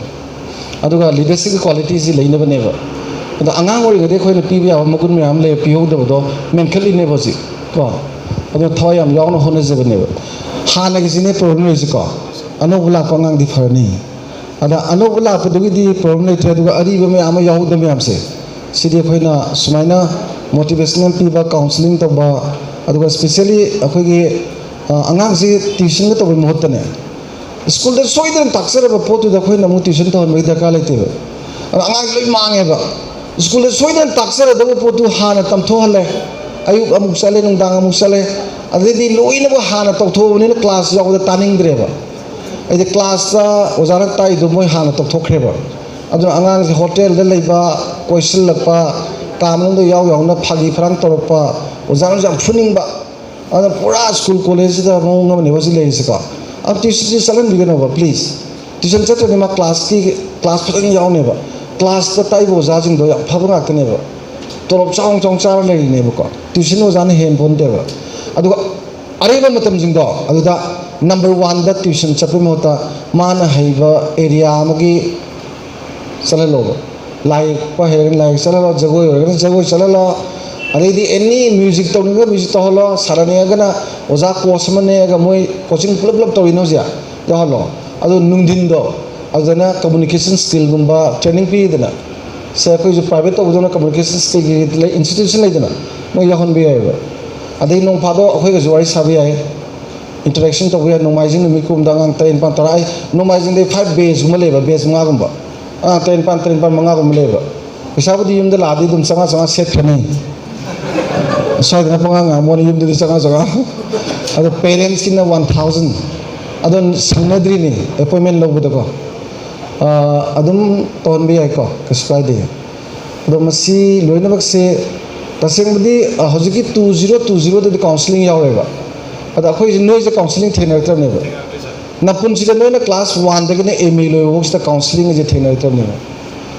ꯑꯗꯨꯒ leadershipꯀꯤ qualityꯁꯤ ꯂꯩꯅꯕꯅꯦꯕ꯫ ꯑꯗꯣ ꯑꯉꯥꯡ ꯑꯣꯏꯔꯤꯉꯩꯗ ꯑꯩꯈꯣꯏꯅ ꯄꯤꯕ ꯌꯥꯕ ꯃꯒꯨꯟ ꯃꯌꯥꯝ ꯂꯩ, ꯄꯤꯍꯧꯗꯕꯗꯣ ꯃꯦꯟꯈꯠꯂꯤꯅꯦꯕ ꯍꯧꯖꯤꯛ ꯀꯣ꯫ ꯑꯗꯨꯅ ꯊꯋꯥꯏ ꯌꯥꯝ ꯌꯥꯎꯅ ꯍꯣꯠꯅꯖꯕꯅꯦꯕ꯫ ꯍꯥꯟꯅꯒꯤꯁꯤꯅꯦ problem ꯂꯩꯔꯤꯁꯤꯀꯣ, ꯑꯅꯧꯕ ꯂꯥꯛꯄ ꯑꯉꯥꯡꯗꯤ ꯐꯔꯅꯤ꯫ ꯑꯗ ꯑꯅꯧꯕ ꯂꯥꯛꯄꯗꯨꯒꯤꯗꯤ problem ꯂꯩꯇ꯭ꯔꯦ, ꯑꯗꯨꯒ ꯑꯔꯤꯕ ꯃꯌꯥꯝ ꯑꯃ ꯌꯥꯎꯍꯧꯗꯕ ꯃꯌꯥꯝꯁꯦ, ꯁꯤꯗꯤ ꯑꯩꯈꯣꯏꯅ ꯁꯨꯃꯥꯏꯅ motivation ꯄꯤꯕ, counselling ꯇꯧꯕ, ꯑꯗꯨꯒ specially ꯑꯩꯈꯣꯏꯒꯤ ꯑ, ꯑꯉꯥꯡꯁꯤ tuitionꯒ ꯇꯧꯕꯩ ꯃꯍꯨꯠꯇꯅꯦ, ꯁ꯭ꯀꯨꯜꯗ ꯁꯣꯏꯗꯅ ꯇꯥꯛꯆꯔꯕ ꯄꯣꯠꯇꯨꯗ ꯑꯩꯈꯣꯏꯅ ꯑꯃꯨꯛ tuition ꯇꯧꯍꯟꯕꯒꯤ ꯗꯔꯀꯥꯔ ꯂꯩꯇꯦꯕ꯫ ꯑꯗꯣ ꯑꯉꯥꯡꯁꯤ ꯂꯣꯏ ꯃꯥꯡꯉꯦꯕ꯫ ꯁ꯭ꯀꯨꯜꯗ ꯁꯣꯏꯗꯅ ꯇꯥꯛꯆꯔꯗꯕ ꯄꯣꯠꯇꯨ ꯍꯥꯟꯅ ꯇꯝꯊꯣꯛꯍꯜꯂꯦ, ꯑꯌꯨꯛ ꯑꯃꯨꯛ ꯆꯠꯂꯦ, ꯅꯨꯡꯗꯥꯡ ꯑꯃꯨꯛ ꯆꯠꯂꯦ, ꯑꯗꯩꯗꯤ ꯂꯣꯏꯅꯃꯛ ꯍꯥꯟꯅ ꯇꯧꯊꯣꯛꯑꯕꯅꯤꯅ class ꯌꯥꯎꯕꯗ ꯇꯥꯅꯤꯡꯗ꯭ꯔꯦꯕ꯫ ꯑꯩꯗꯤ classꯇ ꯑꯣꯖꯥꯅ ꯇꯥꯛꯏꯗꯣ ꯃꯣꯏ ꯍꯥꯟꯅ ꯇꯧꯊꯣꯛꯈ꯭ꯔꯦꯕ꯫ ꯑꯗꯨꯅ ꯑꯉꯥꯡꯁꯦ ꯍꯣꯇꯦꯜꯗ ꯂꯩꯕ, ꯀꯣꯏꯁꯤꯜꯂꯛꯄ, ꯀꯥ ꯃꯅꯨꯡꯗ ꯌꯥꯎ ꯌꯥꯎꯅ ꯐꯥꯒꯤ ꯐꯔꯥꯡ ꯇꯧꯔꯛꯄ, ꯑꯣꯖꯥꯅꯁꯨ ꯌꯥꯝ ꯐꯨꯅꯤꯡꯕ, ꯑꯗꯨꯅ ꯄꯨꯔꯥ ꯁ꯭ꯀꯨꯜ ꯀꯣꯂꯦꯖꯁꯤꯗ ꯃꯑꯣꯡ ꯑꯃꯅꯦꯕ ꯍꯧꯖꯤꯛ ꯂꯩꯔꯤꯁꯤꯀꯣ꯫ ꯑꯗꯨ tuitionꯁꯤ ꯆꯠꯍꯟꯕꯤꯒꯅꯣꯕ please꯫ Tuition ꯆꯠꯇ꯭ꯔꯗꯤ ꯃꯥ classꯀꯤ, class ꯐꯖꯅ ꯌꯥꯎꯅꯦꯕ꯫ Classꯇ ꯇꯥꯛꯏꯕ ꯑꯣꯖꯥꯁꯤꯡꯗꯣ ꯌꯥꯝ ꯐꯕ ꯉꯥꯛꯇꯅꯦꯕ꯫ ꯇꯣꯂꯣꯞ ꯆꯥꯎꯅ ꯆꯥꯎꯅ ꯆꯥꯔ ꯂꯩꯔꯤꯅꯦꯕꯀꯣ꯫ Tuition ꯑꯣꯖꯥꯅ ꯍꯦꯟ ꯄꯣꯟꯇꯦꯕ꯫ ꯑꯗꯨꯒ ꯑꯔꯦꯝꯕ ꯃꯇꯝꯁꯤꯡꯗꯣ ꯑꯗꯨꯗ number oneꯗ tuition ꯆꯠꯄꯒꯤ ꯃꯍꯨꯠꯇ ꯃꯥꯅ ꯍꯩꯕ area ꯑꯃꯒꯤ ꯆꯠꯍꯜꯂꯣꯕ꯫ ꯂꯥꯏ ꯌꯦꯛꯄ ꯍꯩꯔꯒꯅ ꯂꯥꯏ ꯌꯦꯛꯄ ꯆꯠꯍꯜꯂꯣ, ꯖꯒꯣꯏ ꯑꯣꯏꯔꯒꯅ ꯖꯒꯣꯏ ꯆꯠꯍꯜꯂꯣ, ꯑꯗꯩꯗꯤ any music ꯇꯧꯅꯤꯡꯉꯒ music ꯇꯧꯍꯜꯂꯣ, ꯁꯥꯟꯅꯅꯤꯡꯉꯒꯅ ꯑꯣꯖꯥ coach ꯑꯃ ꯅꯦꯛꯑꯒ ꯃꯣꯏ coaching ꯄꯨꯂꯞ ꯄꯨꯂꯞ ꯇꯧꯔꯤꯅꯦ ꯍꯧꯖꯤꯛ, ꯌꯥꯎꯍꯜꯂꯣ꯫ ꯑꯗꯣ ꯅꯨꯡꯊꯤꯟꯗꯣ ꯑꯗꯨꯗꯅ communication skillꯒꯨꯝꯕ training ꯄꯤꯗꯅ, ꯁꯦ ꯑꯩꯈꯣꯏꯁꯨ private ꯇꯧꯕꯗꯧꯅ communication skillꯒꯤ ꯂꯩ, institution ꯂꯩꯗꯅ, ꯃꯣꯏ ꯌꯥꯎꯍꯟꯕ ꯌꯥꯏꯑꯕ꯫ ꯑꯗꯩ ꯅꯣꯡ ꯐꯥꯗꯣꯛ ꯑꯩꯈꯣꯏꯒꯁꯨ ꯋꯥꯔꯤ ꯁꯥꯕ ꯌꯥꯏ, interaction ꯇꯧꯕ ꯌꯥꯏ꯫ ꯅꯣꯡꯃꯥꯏꯖꯤꯡ ꯅꯨꯃꯤꯠꯀꯨꯝꯕꯗ ꯑꯉꯥꯡ ꯇꯔꯦꯠ, ꯅꯤꯄꯥꯜ, ꯇꯔꯥ, ꯑꯩ ꯅꯣꯡꯃꯥꯏꯖꯤꯡꯗ five batchꯀꯨꯝꯕ ꯂꯩꯕ, batch ꯃꯉꯥꯒꯨꯝꯕ, ꯑꯉꯥꯡ ꯇꯔꯦꯠ, ꯅꯤꯄꯥꯜ, ꯇꯔꯦꯠ, ꯅꯤꯄꯥꯜ, ꯃꯉꯥꯒꯨꯝꯕ ꯂꯩꯕ꯫ ꯄꯩꯁꯥꯕꯨꯗꯤ ꯌꯨꯝꯗ ꯂꯥꯛꯑꯗꯤ ꯑꯗꯨꯝ ꯆꯥꯝꯃꯉꯥ ꯆꯥꯝꯃꯉꯥ ꯁꯦꯠꯈ꯭ꯔꯅꯤ꯫ ꯁ꯭ꯋꯥꯏꯗꯅ ꯄꯉꯥꯡ ꯉꯥꯡꯕ ꯋꯥꯅꯤ, ꯌꯨꯝꯗꯗꯤ ꯆꯥꯝꯃꯉꯥ ꯆꯥꯝꯃꯉꯥ꯫ ꯑꯗꯣ parentsꯀꯤꯅ one thousand꯫ ꯑꯗꯣ ꯁꯪꯅꯗ꯭ꯔꯤꯅꯤ appointment ꯂꯧꯕꯗꯀꯣ꯫ ꯑꯗꯨꯝ ꯇꯧꯍꯟꯕ ꯌꯥꯏꯀꯣ, ꯀꯩꯁꯨ ꯀꯥꯏꯗꯦ꯫ ꯑꯗꯣ ꯃꯁꯤ ꯂꯣꯏꯅꯃꯛꯁꯦ ꯇꯁꯦꯡꯕꯗꯤ, ꯑ, ꯍꯧꯖꯤꯛꯀꯤ two zero two zero ꯗꯗꯤ counselling ꯌꯥꯎꯔꯦꯕ꯫ ꯑꯗ ꯑꯩꯈꯣꯏꯁꯦ, ꯅꯣꯏꯁꯦ counselling ꯊꯦꯡꯅꯔꯛꯇ꯭ꯔꯕꯅꯦꯕ꯫ ꯅꯄꯨꯟꯁꯤꯗ ꯅꯣꯏꯅ class one ꯗꯒꯤꯅ M A ꯂꯣꯏꯕꯐꯥꯎꯁꯤꯗ counselling ꯑꯁꯦ ꯊꯦꯡꯅꯔꯛꯇ꯭ꯔꯕꯅꯦꯕ꯫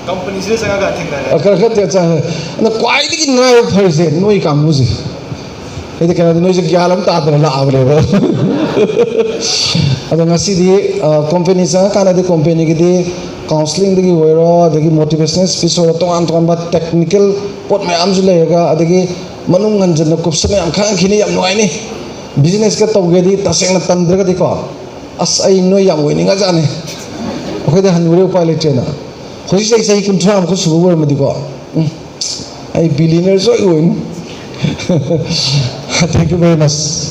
ꯀꯝꯄꯅꯤꯁꯤꯗ ꯆꯪꯉꯒ ꯊꯦꯡꯅꯔꯦ꯫ ꯑ, ꯈꯔ ꯈꯔ ꯆꯪꯉꯦ꯫ ꯑꯗ ꯈ꯭ꯋꯥꯏꯗꯒꯤ ꯅꯨꯡꯉꯥꯏꯕ ꯐꯔꯤꯁꯦ ꯅꯣꯏ ꯀꯥꯡꯕꯨꯁꯦ꯫ ꯑꯩꯗꯤ ꯀꯩꯅꯣꯗꯤ ꯅꯣꯏꯁꯦ ꯒ꯭ꯌꯥꯟ ꯑꯃ ꯇꯥꯗꯅ ꯂꯥꯛꯑꯕꯅꯦꯕ꯫ ꯑꯗꯣ ꯉꯁꯤꯗꯤ, ꯑ, company ꯆꯪꯉꯀꯥꯟꯗꯗꯤ companyꯒꯤꯗꯤ counselling ꯗꯒꯤ ꯑꯣꯏꯔꯣ, ꯑꯗꯒꯤ motivational speech ꯑꯣꯏꯔꯣ, ꯇꯣꯉꯥꯟ ꯇꯣꯉꯥꯟꯕ technical ꯄꯣꯠ ꯃꯌꯥꯝꯁꯨ ꯂꯩꯔꯒ, ꯑꯗꯒꯤ ꯃꯅꯨꯡ ꯍꯟꯖꯟꯅ ꯀꯨꯞꯁꯟꯅ ꯌꯥꯝ ꯈꯪꯉꯛꯈꯤꯅꯤ, ꯌꯥꯝ ꯅꯨꯡꯉꯥꯏꯅꯤ꯫ Business ꯀ ꯇꯧꯒꯦꯗꯤ ꯇꯁꯦꯡꯅ ꯇꯟꯗ꯭ꯔꯒꯗꯤꯀꯣ, ꯑꯁ, ꯑꯩ ꯅꯣꯏ ꯌꯥꯝ ꯑꯣꯏꯅꯤꯡꯉꯖꯥꯠꯅꯤ꯫ ꯑꯩꯈꯣꯏꯗꯤ ꯍꯟꯅꯨꯔꯦ, ꯎꯄꯥꯏ ꯂꯩꯇ꯭ꯔꯦꯅ꯫ ꯍꯧꯖꯤꯛ ꯑꯩ ꯆꯍꯤ ꯀꯨꯟꯊ꯭ꯔꯥ ꯃꯨꯛ ꯁꯨꯕ ꯑꯣꯏꯔꯝꯃꯗꯤꯀꯣ, ꯎꯝ, ꯑꯩ billionaire ꯁꯣꯏ ꯑꯣꯏꯅꯤ꯫ Thank you very much꯫